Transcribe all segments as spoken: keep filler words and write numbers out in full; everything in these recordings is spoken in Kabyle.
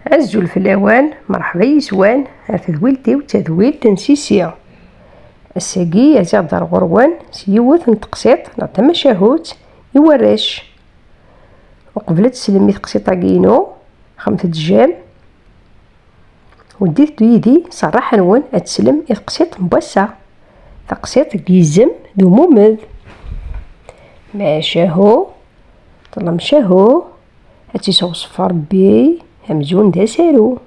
Azul fell-awen, merḥba yis-wen ar tedwilt-iw d tadwilt n Sisi. Ass-agi, rziɣ-d ar ɣur-wen s yiwet n teqsiṭ neɣ tamacahut i warrac. Uqbel ad teslem i teqsiṭ-agi-inu, xemt-d j'aime, weddit-d yid-i s rraḥa-nwen ad teslem i teqsiṭ n wass-a. Taqsiṭ n yizem d umumed. Macahu, ṭlem cahu, ad tt-isewṣef Ṛebbi amzun d asaru.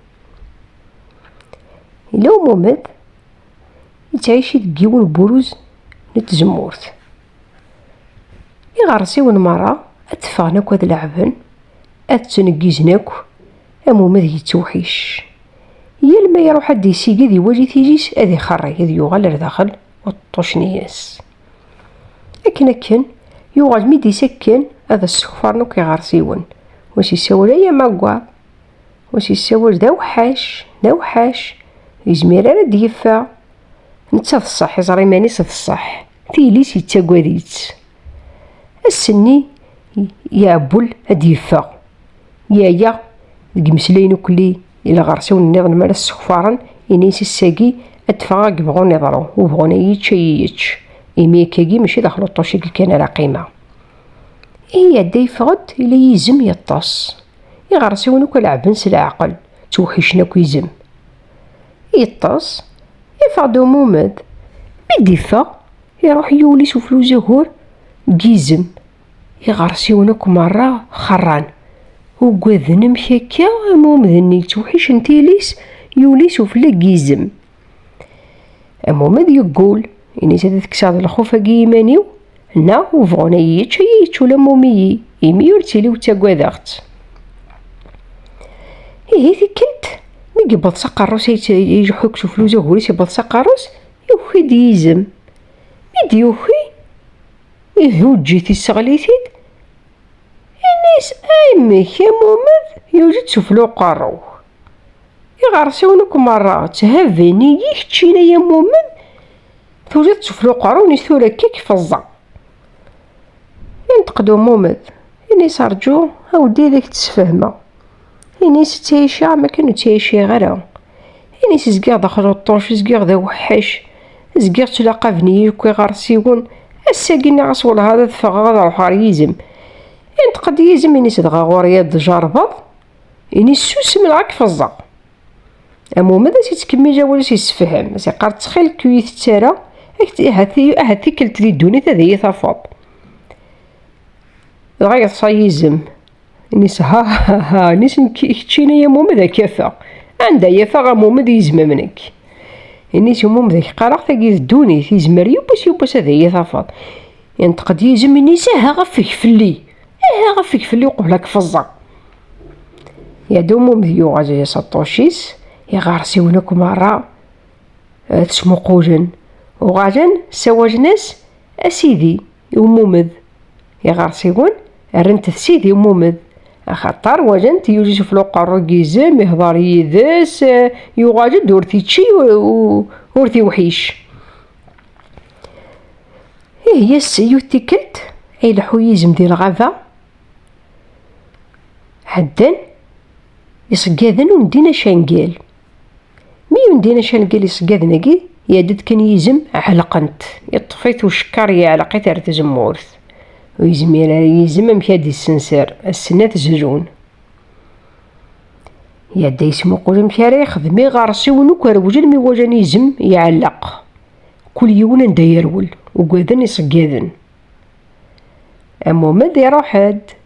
Yella umumed yettɛici deg yiwen n buruz n tzemmurt. Iɣersiwen merra ad ffɣen akk ad leɛben, ad ttneggizen akk, am umumed yettewḥic. Yal ma iruḥ ad d-isigi ad iwali tili-s ad ixerreg, ad yuɣal ar daxel uṭṭuc-nni-as. Akken akken, yuɣal mi d-isakken ad as-sekfaren akk iɣersiwen. Wa s-issawel ay amaggaḍ, wa s-issawel d awḥac, d awḥac, ur yezmir ara ad d-yeffeɣ. Netta d ṣṣeḥ, iẓra iman-is d ṣṣeḥ, tili-s yettagad-itt. Ass-nni, iɛewwel ad d-yeffeɣ. Yeɛya deg imeslayen ukli i lɣersiwen nniḍen mi ara ssekfaren, ini-as ass-agi ad d-ffɣeɣ deg yebɣun iḍru, ubɣun ad yi-yečč ad yi-yečč, imi akkagi mačči daxel uṭṭuc-agi kan ara qqimeɣ. Ihi iɛedda yeffeɣ-d, ila yizem yeṭṭes. Iɣersiwen akk leɛben s leɛqel, ttwewḥicen akk izem. Yeṭṭes, yeffeɣ-d umumed. Mi d-iffeɣ, iruḥ yuli s ufluz agur n yizem. Iɣersiwen akk merra xerran. Ugaden amek akka, am umumed-nni yettwewḥicen tili-s, yuli s ufella n yizem. Am umumed yeggul, ini-as ad kkseɣ d lxuf-agi i yiman-iw, neɣ ubɣun ad yi-yečč, ad yi-yečč ula am umiyi, imi ur ttili ur ttagadeɣ-tt. Ihi tikkelt, mi yewweḍ s aqerru-s, ay tt-, ileḥḥu s ufluz agur-is, yewweḍ s aqerru-s, yuki-d yizem. Mi d-yuki, ihuǧǧ-it, isseɣli-t-id, ini-as, amek am umumed yuli-d s ufella uqerru-w? Iɣersiwen akk merra tthabin-iyi, keččini ay umumed, tuliḍ-d s ufella uqerru-w, ini-as tura akka k-feẓẓeɣ. Inṭeq-d umumed, ini-as rǧu, a weddi ad ak-d-sfehmeɣ. Ini-as ttɛiceɣ am akken ur ttɛiciɣ ara. Ini-as zgiɣ daxel uṭṭuc, zgiɣ d awḥac, zgiɣ ttlaqaben-iyi akk iɣersiwen. Ass-agi nniɣ-as wellah ad ffɣeɣ ad ruḥeɣ ɣer yizem. Inṭeq-d yizem, ini-as dɣa ɣur-i ad d-tjerrbeḍ. Ini-as susem neɣ ad k-feẓẓeɣ. Am umumed as-yettkemmil awal, as-yessefhem, as-yeqqar ttxil-k ur yi-tett ara, ak-tt-, ahat, ahat tikkelt di ddunit ad iyi-tafeḍ. Dɣa yeḍsa yizem. Ini-as ha ha ha, ini-as nekk, keččini ay umumed ad k-afeɣ. Anda ay afeɣ am umumed yizem am nekk? Ini-as umumed ad k-qqareɣ tagi d ddunit, yezmer yiwwas yiwwas ad iyi-tafeḍ. Yenṭeq-d yizem, ini-as aha ɣef-k fell-i, aha ɣef-k fell-i uqbel ad k-feẓẓeɣ. Iɛedda umumed yuɣal s uṭṭuc-is, iɣersiwen akk merra, eh, ttmuqulen. Uɣalen ssawalen-as a sidi i umumed. Iɣersiwen rran-t d sidi i umumed, axaṭer walan-t yuli s ufella uqerru n yizem, ihḍer yid-s, eh, yuɣal-d ur t-ičči, ur, ur, ur t-iwḥic. Ih, yas yiwet tikkelt, ay ileḥḥu yizem di lɣaba, ɛeddan iṣeggaden undin acangal. Mi undin acangal iṣeggaden-agi, iɛedda-d kan yizem, ɛelqen-t. Iṭṭef-it ucekkar, yeɛleq-it ar tzemmurt. Ur yezmir ara yizem amek ad d-issenser, ass-nni ad t-zlun. Iɛedda yesmuqul amek ara yexdem, iɣersiwen akk rewlen mi walan izem iɛelleq. Kul yiwen anda yerwel, ugaden iṣeggaden. Amumed iruḥ-d.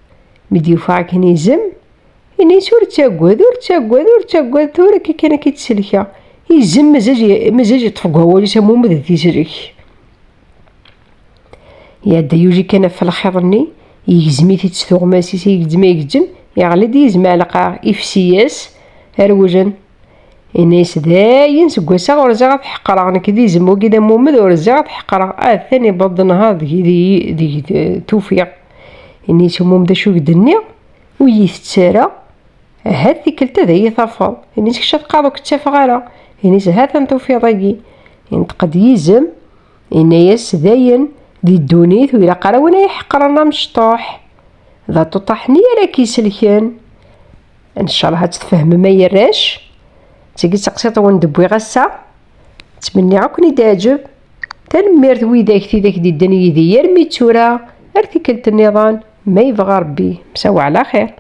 Mi d-yufa akken izem, ini-as ur ttagad, ur ttagad, ur ttagad, tura akka kan ad k-id-selkeɣ. Izem mazal, mazal yeṭṭef deg wawal-is, amumed ad t-islek. Iɛedda yuli kan ɣef lxiḍ-nni, yegzem-it-id s tuɣmas-is, yegzem, yegzem, yeɣli-d yizem ɛelqaɣ, ifsi-yas rewlen. Ini-as dayen seg wass-a ur rziɣ ad t-ḥeqreɣ, nekk d izem wagi d amumed ur rziɣ ad t-ḥeqreɣ, atan iwweḍ-d nnhar deg, deg, deg tufiɣ. Ini-as umumed acu i k-d-nniɣ, ur yi-tett ara, ahat tikkelt ad iyi-tafeḍ. Ini-as kečč ad teqqareḍ ur k-ttafeɣ ara. Ini-as ha-t-an tufiḍ-agi. Inṭeq-d yizem, yenna-yas dayen di ddunit ur ilaq ara win ay iḥeqren amecṭuḥ. D aṭuṭaḥ-nni ara k-iselken. Ncallah ad tfehmem ay arrac. D tagi d taqsiṭ wen-d-wwiɣ ass-a. Ttmenniɣ ad ken-id-teɛǧeb. Tanemmirt widak tidak d-iddan yid-i armi d tura. Ar tikkelt nniḍen, ma yebɣa Rebbi. Msawa ɛla xir.